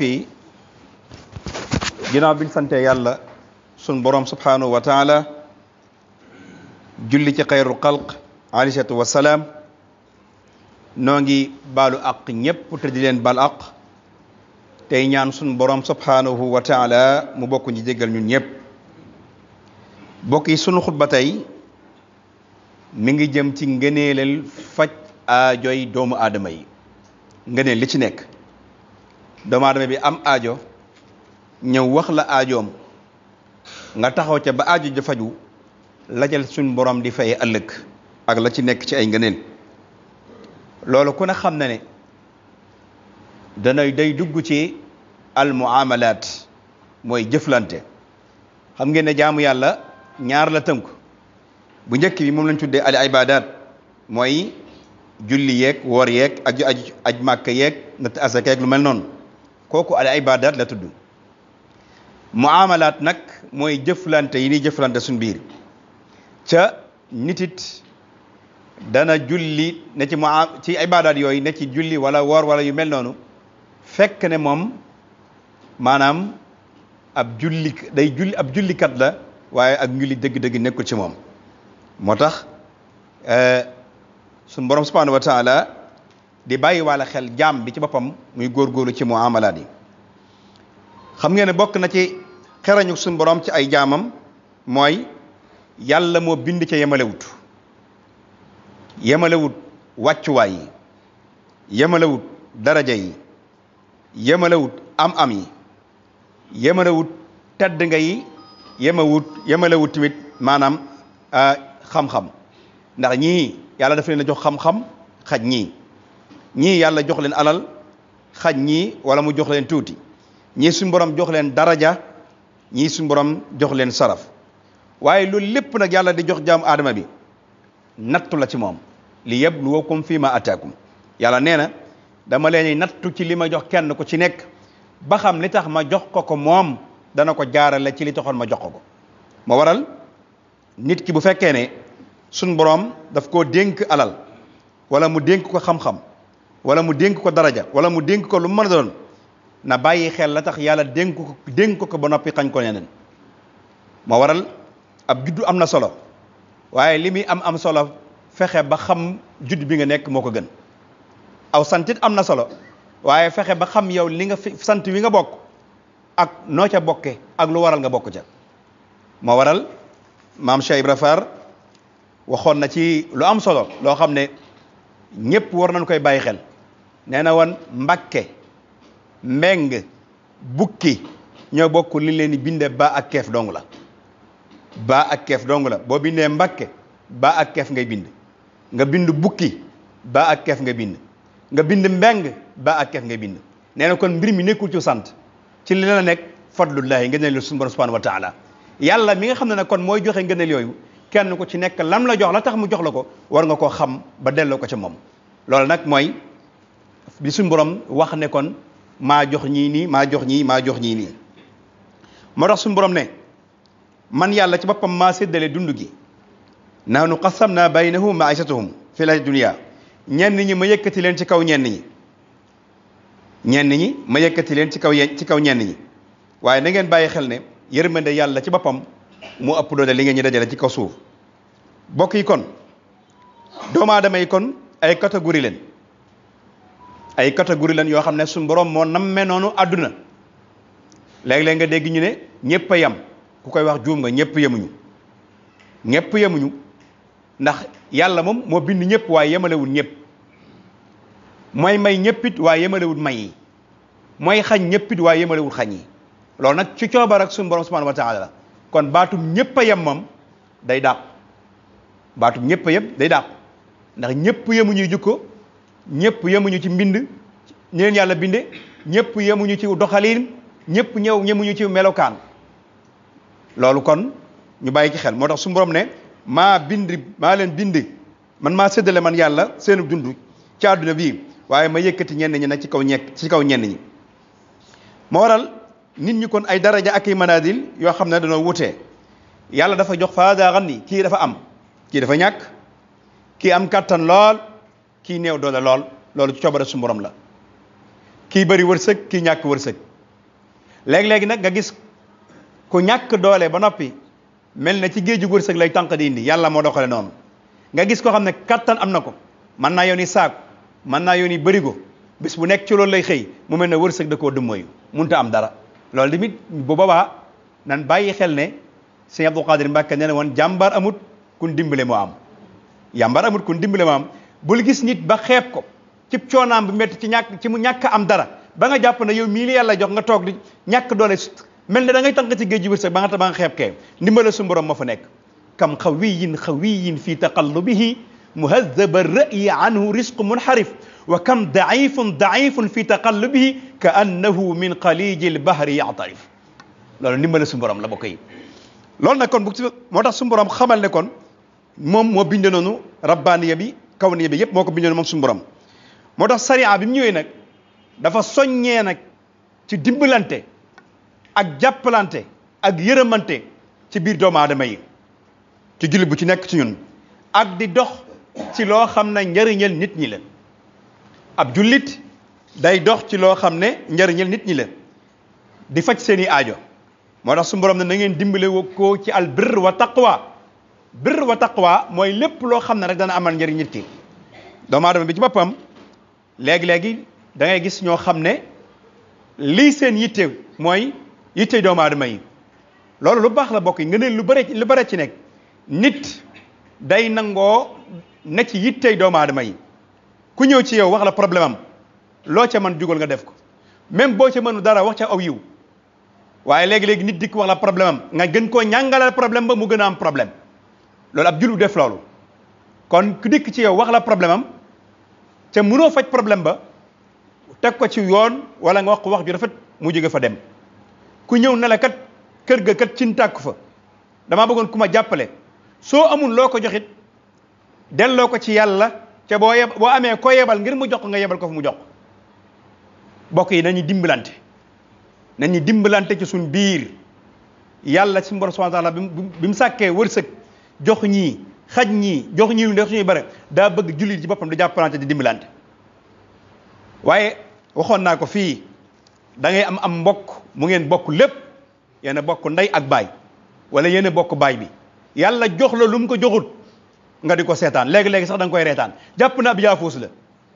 yi ginnaaw biñ sante yàlla sun borom subhanahu wa taala julli ci xayrul xalq alayhi salaatu wasalaam noo ngi baalu aq ñépp te di leen baal aq tey ñaan sun borom subhanahu wa taala mu bokk ñi jéggal ñun ñépp bokk yi sunu xutba tey mi ngi jëm ci ngëneelal faj aajoy doomu aadama yi ngëneel li ci nekk doomu aadama bi am aajo ñëw wax la aajoom nga taxaw ca ba aajo ja faju la jël suñ borom di fay ëllëg ak la ci nekk ci ay ngëneel loolu ku ne xam na ne day dugg ci al muamalat mooy jëflante xam ngeen ne jaamu yàlla ñaar la tënk bu njëkk bi moom lañ tuddee al ibadat mooy julli yeeg woor yeeg aj màkk yeeg natt asaka yeeg lu mel noonu kooku al ibadat la tudd muamalat nag mooy jëflante yi ni jëflante suñ biir ca nitit dana julli ne ci ibadat yooyu ne ci julli wala woor wala yu mel noonu fekk ne moom maanaam ab jullikat la waaye ak njulli dëgg-dëgg nekkul ci moom moo tax suñ borom subhanahu wa taala di bàyyi wala xel jaam bi ci boppam muy góorgóorlu ci muamalaat yi xam ngeen ne bokk na ci xerañu suñ borom ci ay jaamam mooy yàlla moo bind ca yemalewut wàccuwaay yi yemalewut daraja yi yemalewut am yi yemalewut tedd nga yi yemalewut tamit maanaam xam-xam ndax ñii yàlla dafa leen a jox xam-xam xaj ñii yàlla jox leen alal xaj ñii wala mu jox leen tuuti ñii suñu borom jox leen daraja ñii suñu borom jox leen saraf waaye loolu lépp nag yàlla di jox jaamu aadama bi nattu la ci moom li yabluwakum fii ma ataakum yàlla nee na dama leen nattu ci li ma jox kenn ku ci nekk ba xam li tax ma jox ko moom dana ko jaarale ci li taxoon ma jox ko ma waral nit ki bu fekkee ne suñ borom daf koo dénk alal wala mu dénk ko xam-xam wala mu dénk ko daraja wala mu dénk ko lu mu mën a doon na bàyyi xel la tax yàlla dénk ko ba noppi xañ ko neneen moo waral ab juddu am na solo waaye li muy am solo fexe ba xam judd bi nga nekk moo ko gën aw santit am na solo waaye fexe ba xam yow li nga sant wi nga bokk ak noo ca bokke ak lu waral nga bokk ca moo waral maam Cheikh Ibra Fall waxoon na ci lu am solo loo xam ne ñëpp war nañ koy bàyyi xel nee na woon Mbakke Mbeng Bukki ñoo bokk li leen di binde ba ak keef dong la boo bindee Mbakke ba ak keef ngay bind nga bind Bukki ba ak keef ngay bind nga bind Mbeng ba ak keef ngay bind nee na kon mbir mi nekkul ci sant ci li la nekk fadlullahi ngëneel suñu borom subhanahu wa taala yàlla mi nga xam ne nag kon mooy joxe ngëneel yooyu kenn ku ci nekk lam la jox la tax mu jox la ko war nga koo xam ba delloo ko ca moom loolu nag mooy bi suñu borom wax ne kon maa jox ñii nii maa jox ñii nii moo tax suñu borom ne man yàlla ci boppam maa séddale dund gi nahnu qasamna baynahum maishatahum fi la dunya ñenn ñi ma yëkkati leen ci kaw ñenn ñi ma yëkkati leen ci kaw ñenn ñi waaye na ngeen bàyyi xel ne yërmande yàlla ci boppam mu ëpp doole li ngeen ñi dajale ci kaw suuf bokk yi kon doomu aadama yi kon ay catégorie leen yoo xam ne suñu borom moo nammee noonu àdduna léeg-léeg nga dégg ñu ne ñëpp a yem ku koy wax juum nga ñëpp yemuñu ndax yàlla moom moo bind ñëpp waaye yemalewul ñëpp mooy may ñëppit waaye yemalewul may yi mooy xañ ñëppit waaye yemalewul xañ yi loolu nag ci coobar ak suñu borom subhanahu wa taala la kon baatum ñëpp a yem moom day dàq baatum ñëpp a yem day dàq ndax ñëpp yemuñuy jukko ñëpp yemuñu ci mbind ñi leen yàlla binde ñëpp yemuñu ci doxaliin ñëpp yemuñu ci melokaan loolu kon ñu bàyyi ci xel moo tax suñu borom ne maa leen bind man maa séddale man yàlla seenu dund ci àdduna bii waaye ma yëkkati ñenn ñi nag ci kaw ñenn ñi moo waral nit ñi kon ay daraja ak i manadil yoo xam ne dañoo wutee yàlla dafa jox faadaaxan ni kii dafa am kii dafa ñàkk kii am kàttan lool kii néew doole lool loolu ci coobare suñu borom la kii bëri wërsëg kii ñàkk wërsëg léegi-léegi nag nga gis ku ñàkk doole ba noppi mel na ci géeju wërsëg lay tànq di indi yàlla moo doxale noonu nga gis koo xam ne kattan am na ko mën naa yooni saako mën naa yooni bërigo bis bu nekk ci loolu lay xëy mu mel ne wërsëg da koo dëmmoyu munta am dara loolu tamit bu boobaa nan bàyyi xel ne Sëñ Abdou Khadir Mbacke nee na woon jàmbaar amut kun dimbale moo am jàmbaar amut kun dimbale moo am bul gis nit ba xeeb ko ci coonaam bu métti ci mu ñàkk am dara ba nga jàpp ne yow mii li yàlla jox nga toog di ñàkk doole mel ne da ngay tànk ci géej gi wërsëg ba nga xeeb kee ndimbale su borom ma fa nekk kam xawiyin fi taqallubihi muhadaba ra'yi anhu risqu munharif wa kam daifun fi taqallubihi ka annahu min qaliji lbahri ya'tarif loolu ndimbale su borom la bokk yi loolu nag kon moo tax su borom xamal ne kon moom moo binde noonu rabbaniya bi kawniya bi yëpp moo ko binde noonu moom su borom moo tax sariya bi mu ñëwee nag dafa soññee nag ci dimbalante ak jàppalante ak yërëmante ci biir doomu aadama yi ci jullit bu ci nekk ci ñun ak di dox ci loo xam ne njëriñal nit ñi la ab jullit day dox ci loo xam ne njëriñal nit ñi la di faj seeni aajo moo tax su borom ne na ngeen dimbale ko ci al birr wa taqwa mooy lépp loo xam ne rek dana amal njëriñ nit ki doomu aadama bi ci boppam léegi-léegi da ngay gis ñoo xam ne lii seen yitte mooy yitte doomu aadama yi loolu lu baax la bokk yi nga ne lu bare ci nekk nit day nangoo ne ci yitte doomu aadama yi ku ñëw ci yow wax la problème am loo ca mën jugal nga def ko même boo ca mënu dara wax ca aw yiw waaye léegi-léegi nit dikk wax la problème am nga gën koo ñàngalal problème ba mu gën a am problème loolu ab jullit def loolu kon ku dikk ci yow wax la problème am te mënoo faj problème ba teg ko ci yoon wala nga wax ko wax ju rafet mu jóge fa dem ku ñëw ne la kat kër ga kat cin tàkku fa damaa bëggoon ku ma jàppale soo amul loo ko joxit delloo ko ci yàlla te boo amee ko yebal ngir mu jox ko nga yebal ko fu mu jox bokk yi nañu dimbalante ci suñ biir yàlla ci borom subhanahu wa ta'ala bi mu sàkkee wërsëg jox ñii xaj ñii jox ñii ndex suñuy bare daa bëgg jullit ci boppam di jàppalante di dimbalante waaye waxoon naa ko fii da ngay am mbokk mu ngeen bokk lépp yéen a bokk ndey ak baay wala yéen a bokk baay bi yàlla jox la lu mu ko joxut nga di ko seetaan léegi-léegi sax da nga koy reetaan jàpp na ab yaafoos la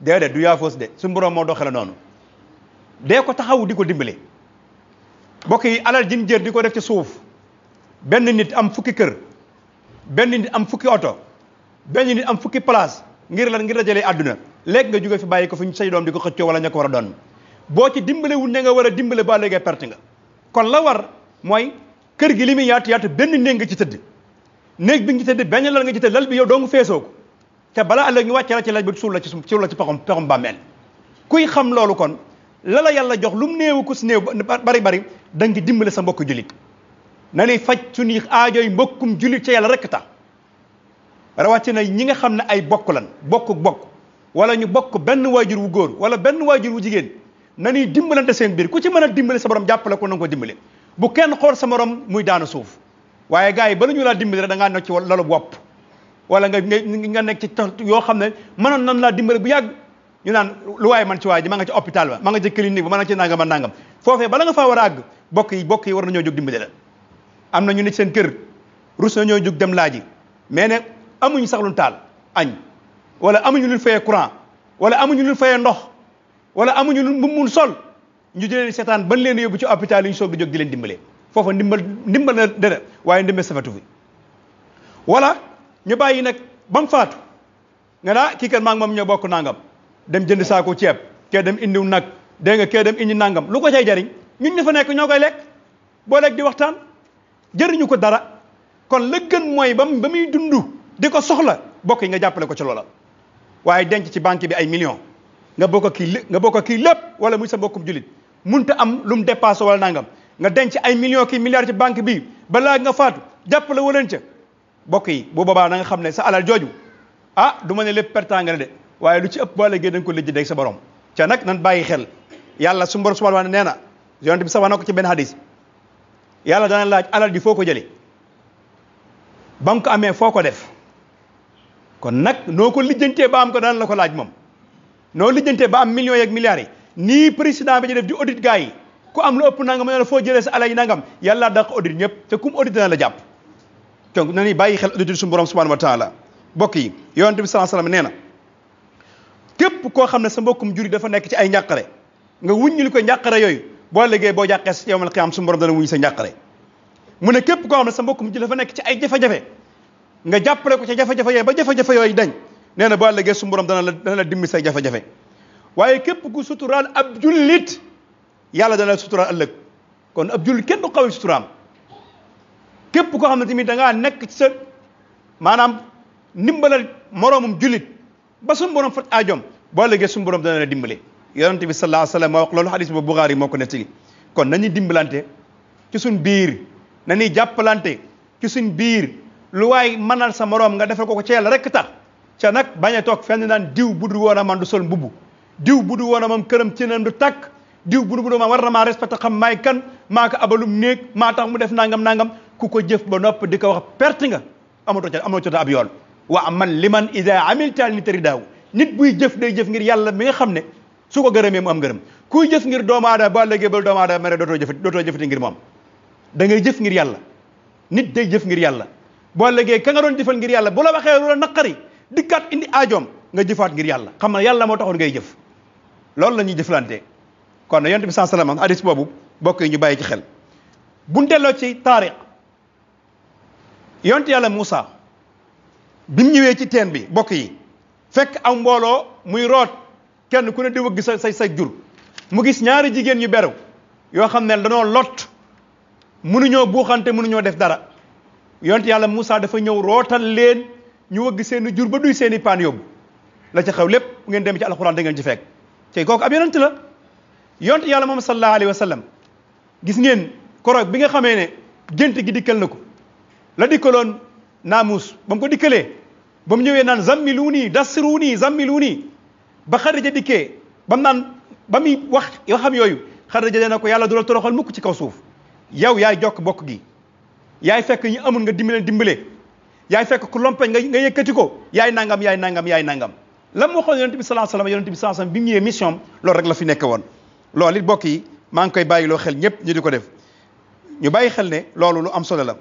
déedéet du yaafoos de suñu borom moo doxee la noonu dee ko taxaw di ko dimbale bokk yi alal jin jër di ko def ci suuf benn nit am fukki kër benn nit am fukki oto benn nit am fukki place ngir dajalee àdduna léegi nga jóge fi bàyyi ko fi say doom di ko xëccoo wala ña ko war a doon boo ci dimbale wul ne nga war a dimbale ba léegi perte nga kon la war mooy kër gi li muy yaatu benn néeg nga ci tëdd néeg bi nga ci tëdd benn lal nga ci tëdd lal bi yow doo nga feesoo ko te balaa ëllëg ñu wàcce la ci laj bi suul la ci paxam bàmmeel kuy xam loolu kon la yàlla jox lu mu néewu ko si néew bari da nga dimbale sa mbokk julit na ni faj suñuy aajoy mbokkum julit ca yàlla rek tax rawatina ñi nga xam ne ay bokk lan bokk wala ñu bokk benn waajur wu góor wala benn waajur wu jigéen na ñuy dimbalante seen biir ku ci mën a dimbale sa borom jàppale ko na nga ko dimbale bu kenn xool sa morom muy daanu suuf waaye gars yi bala ñu laa dimbale rek da ngaa nekk ci lalu wopp wala nga nekk ci yoo xam ne mënoon nan laa dimbale bu yàgg ñu naan lu waaye man ci waay ji ma nga ci hôpital ba ma nga ci clinique ba ma nga ci nangam ak nangam foofee bala nga faa war a àgg bokk yi war nañoo jóg dimbale la am na ñu ne seen kër rus nañoo jóg dem laaji mais ne amuñu sax lu taal añ wala amuñu lu fayee courant wala amuñu lu fayee ndox wala amuñu lu mun sol ñu di leen seetaan ban leen yóbbu ci hôpital yi ñu soog di jóg di leen dimbale foofa ndimbal na dara waaye ndimbal safatu fi wala ñu bàyyi nag ba mu faatu nga naa kii kat maa ngi moom ñoo bokk nangam dem jënd saako ceeb kee dem indiw nag dégg nga kee dem indi nangam lu ko cay jariñ ñun ñu fa nekk ñoo koy lekk boo lekk di waxtaan jëriñu ko dara kon la gën mooy ba muy dund di ko soxla bokk yi nga jàppale ko ci loola waaye denc ci banque bi ay millions nga bokk kii lépp wala muy sa mbokkum julit munta am lu mu dépassé wala nangam nga denc ay millions kii milliards ci banque bi balaa nga faatu jàppale waleen ca bokk yi bu boobaa na nga xam ne sa alal jooju du ma ne lépp pertanga la de waaye lu ci ëpp boo léegi da nga ko lijji deg sa borom ca nag nan bàyyi xel yàlla su borom subhanahu wa ta'ala nee na yonent bi sax wax na ko ci benn hadis yàlla dana laaj alal ji foo ko jëlee ba nga ko amee foo ko def kon nag noo ko lijjantee ba am ko dana la ko laaj moom noo lijjantee ba am millions yeeg milliards yi nii président bi ñu def di audit gars yi ku am lu ëpp nangam ne la foo jëlee sa alal yi nangam yàlla daq audit ñëpp te kum audit na la jàpp donc na ni bàyyi xel audit suñu borom subhanahu wa taala mbokk yi yonent bi sallallahu alayhi wasallam nee na képp koo xam ne sa mbokkum juri dafa nekk ci ay njàqare nga wuññil ko njàqare yooyu boo liggéey boo jàqee si yawmal qiyaam suñu borom dana wuñ sa njàqare mu ne képp koo xam ne sa mbokkum juri dafa nekk ci ay jafe-jafe nga jàppale ko ci jafe-jafe yooyu ba jafe-jafe yooyu dañ nee na boo liggéey suñu borom dana la dimbi say jafe-jafe waaye képp ku suturaal ab jullit yàlla dana la suturaal ëllëg kon ab jullit kenn du xaw suturaam képp koo xam ne tamit da ngaa nekk ci sa maanaam ndimbalal moroomum jullit ba suñu borom faj aajoom boo liggéey suñu borom dana la dimbale yonent bi sallallahu alayhi wa sallam moo wax loolu xadis boobu Buxaari moo ko nettali kon nañuy dimbalante ci suñ biir nañuy jàppalante ci suñ biir lu waay mënal sa moroom nga defal ko ci yàlla rek tax ca nag bañ a toog fenn naan diw bu du woon a man du sol mbubb diw bu du woon a moom këram ci nan du tàkk diw bu du ma war na maa respecté xam maay kan maa ko abalum néeg maa tax mu def nangam ku ko jëf ba nopp di ko wax perte nga amatoo ab yoon wa man liman ida amilta li tari nit buy jëf day jëf ngir yàlla mi nga xam ne su ko gërëmee mu am gërëm kuy jëf ngir doomu aadama ba léegi ba doomu aadama mere dootoo jëfati ngir moom da ngay jëf ngir yàlla nit day jëf ngir yàlla boo léegi ka nga doon jëfal ngir yàlla bu la waxee lu la naqari dikkaat indi aajoom nga jëfaat ngir yàlla xam na yàlla moo taxoon ngay jëf loolu la ñuy jëflante kon na yonent bi sallallahu alayhi wasallam hadis boobu bokk yi ñu bàyyi ci xel buñ delloo ci taarix yonent yàlla Moussa bi mu ñëwee ci teen bi bokk yi fekk am mbooloo muy root kenn ku ne di wëgg sa jur mu gis ñaari jigéen yu beru yoo xam ne danoo lot mënuñoo buuxante mënuñoo def dara yonent yàlla Moussa dafa ñëw rootal leen ñu wëgg seeni jur ba duy seeni paan yóbbu la ca xew lépp bu ngeen dem ci alxuraan da ngeen ci fekk te kooku ab yonent la yonent yàlla moom sallallahu alayhi wa sallam gis ngeen koroog bi nga xamee ne gént gi dikkal na ko la dikkaloon naamuus ba mu ko dikkalee ba mu ñëwee naan zammiluuni dassiruuni zammiluuni ba Xadija dikkee ba mu naan ba muy wax yoo xam yooyu Xadija dee na ko yàlla du la toroxal mukk ci kaw suuf yow yaay jokk bokk gi yaay fekk ñu amul nga dimbale yaay fekk ku lompeñ nga yëkkati ko yaay nangam la mu waxoon yonent bi sallallahu alayhi wasallam yonent bi sallallahu alayhi wasallam bi mu ñëwee mission loolu rek la fi nekk woon loolu it bokk yi maa ngi koy bàyyiloo xel ñëpp ñu di ko def ñu bàyyi xel ne loolu lu am solo la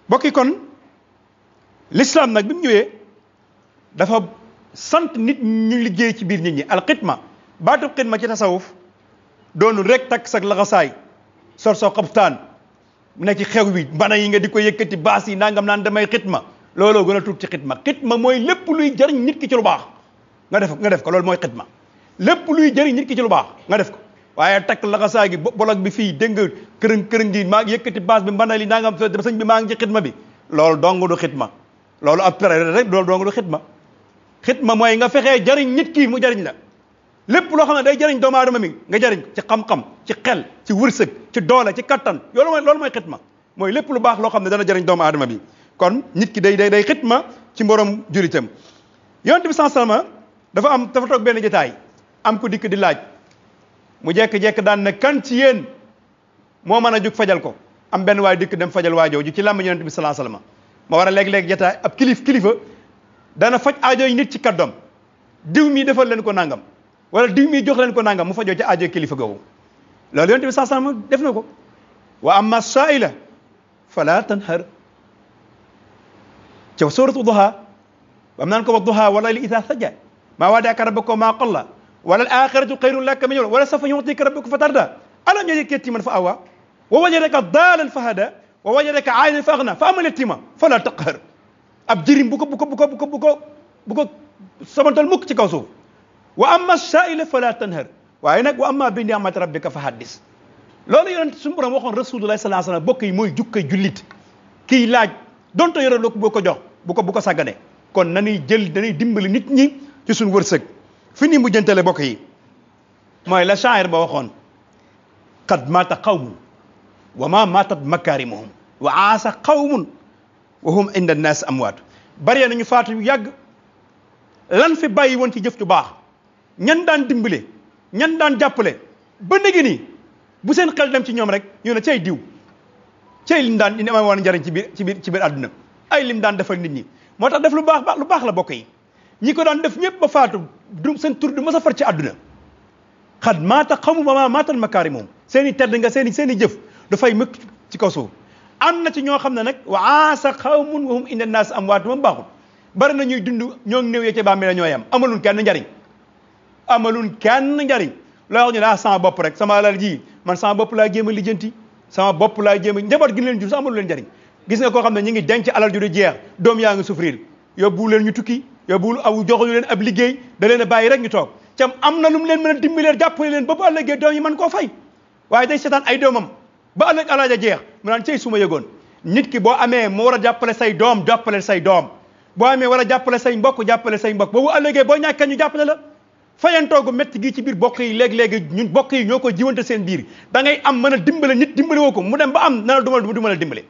bokk yi kon l'islam nag bi mu ñëwee dafa sant nit ñu liggéey ci biir nit ñi al xidma baatu xidma ci tasawuf doonul rek takk sag laxasaay sor soo xabtaan mu nekk ci xew wi mbana yi nga di ko yëkkati baas yi nangam naan damay xidma looloo gën a tuut ci xidma mooy lépp luy jëriñ nit ki ci lu baax nga def ko loolu mooy xidma lépp luy jëriñ nit ki ci lu baax nga def ko waaye takk laxasaay gi bolog bi fii dégg nga kërëng gi maa ngi yëkkati baas bi mbana li nangam sëñ bi maa ngi ci xidma bi loolu dong du xidma loolu ab période rek loolu dong du xidma mooy nga fexee jëriñ nit ki mu jëriñ la lépp loo xam ne day jëriñ doomu aadama mi nga jëriñ ci xam-xam ci xel ci wërsëg ci doole ci kattan loolu mooy xidma mooy lépp lu baax loo xam ne dana jëriñ doomu aadama bi kon nit ki day xidma ci mborom julitam yonent bi sallallahu alayhi wasallam dafa toog benn jotaay am ko dikk di laaj mu jekk-jekk daan ne kan ci yéen moo mën a jug fajal ko am benn waay dikk dem fajal waajoo ju ci làmb yonent bi sallallahu alayhi wasallam ma war a léeg-léeg jotaay ab kilifa dana faj aajo yi nit ci kàddoom diw mi defal leen ko nangam wala diw mi jox leen ko nangam mu fajoo ci aajo kilifa googu loolu yonent bi sallallahu alayhi wasallam def na ko wa amma saa'ila fala tanhar ca suuratu duha bam naan ko wa duha wala li idha saja maa waada'aka rabbuka maa qalla wala al axiratu xayrun laka min wala sawfa yu'tika rabbuka fatarda alam yajidka yatiman fa awa wa wajadaka daalan fa hada wa wajadaka aa'ilan fa aghna fa amma al yatima fala taqhar ab jirim bu ko sabantal mukk ci kaw suuf wa amma saa'ila fala tanhar waaye nag wa amma bi ni'mati rabbika fa haddis loolu yonent suñu borom waxoon rasulullah sallallahu alayhi wasallam bokk yi mooy jukkay jullit kii laaj donte yore loo ko boo ko jox bu ko sàggane kon nañuy dañuy dimbali nit ñi ci suñu wërsëg fi ni mu jëntale bokk yi mooy la shaa'ir ba waxoon qad maata qawmun wa ma maatat makaarimuhum wa aasa qawmun wa hum inda an-naas amwaat bari nañu faatu yu yàgg lan fi bàyyi woon ci jëf ju baax ñan daan dimbale ñan daan jàppale ba léegi nii bu seen xel dem ci ñoom rek ñu ne cay diw cay lim daan indi ama woon njariñ ci biir àdduna ay lim daan defal nit ñi moo tax def lu baax la bokk yi ñi ko daan def ñëpp ba faatu du seen tur du mës a far ci àdduna xad maata xamu ma maatal makaarimum seen i tedd nga seen i jëf dafay mëkk ci kaw suuf am na ci ñoo xam ne nag wa aasa xawmun wa hum inda naas amwaatu moom baaxul bari na ñuy dund ñoo ngi néew yee ca bàmmeel ñooy am amaluñ kenn njariñ amaluñ kenn njariñ loo wax ñu ne sama bopp rek sama alal ji man sama bopp laa jéem a lijjanti sama bopp laa jéem a njaboot gi leen jur sax amalu leen njariñ gis nga koo xam ne ñu ngi denc alal ju di jeex doom yaa ngi souffrir yóbbu leen ñu tukki yóbbu aw joxuñu leen ab liggéey da leen a bàyyi rek ñu toog cam am na lu mu leen mën a dimbalee jàppale leen ba bu ëllëgee doom yi mën koo fay waaye day seetaan ay doomam ba ëllëg alal ja jeex mu naan cey su ma yëgoon nit ki boo amee moo war a jàppale say doom jàppale say doom boo amee war a jàppale say mbokk jàppale say mbokk boobu ëllëgee boo ñàkkee ñu jàppale la fayantoogu métti gi ci biir bokk yi léegi-léegi ñun bokk yi ñoo ko jiwante seen biir da ngay am mën a dimbale nit dimbale woo ko mu dem ba am na la du mën a dimbale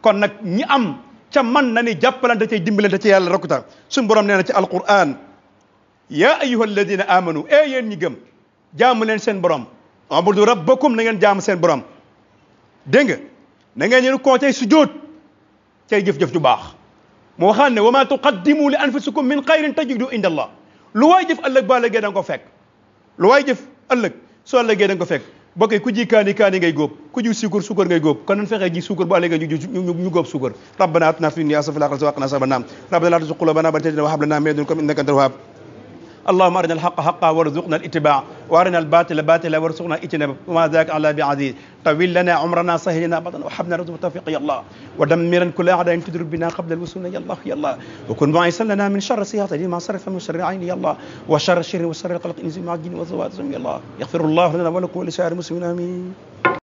kon nag ñi am ca man na ni jàppalante cay dimbalante ci yàlla rokkuta suñu borom nee na ci alquran ya ayyuha alladina amanu yéen ñi gëm jaamu leen seen borom abudu rabbakum na ngeen jaamu seen borom dégg nga na ngeen yéen koo cay sujjóot cay jëf-jëf ju baax moo xam ne wa ma tuqaddimu li anfusikum min xayrin tajidu inda allah lu waay jëf ëllëg ba ëllëgee da nga ko fekk lu waay jëf ëllëg soo ëllëgee da nga ko fekk bokk ku ji kaani ngay góob ku ji suukar ngay góob kon nan fexee ji suukar ba ëllëgee ñu góob suukar rabbana atina fi dunya hasanatan wa fil akhirati hasanatan wa qina adhaban nar rabbana la tuzigh qulubana ba'da idh hadaytana wa hab lana min ladunka innaka antal wahhab اللهم ارنا الحق حقا وارزقنا الاتباع وارنا الباطل باطلا وارزقنا اجتنابه وما ذاك على بعزيز طول لنا عمرنا سهل لنا بطنا وحبنا رزق التوفيق يا الله ودمرا كل اعداء تدرب بنا قبل الوصول يا الله يا الله وكن معيسا لنا من شر السيئات ما صرف من شر عين يا الله وشر الشر وشر القلق انزل مع الجن والزوات يا الله يغفر الله لنا ولكم ولسائر المسلمين امين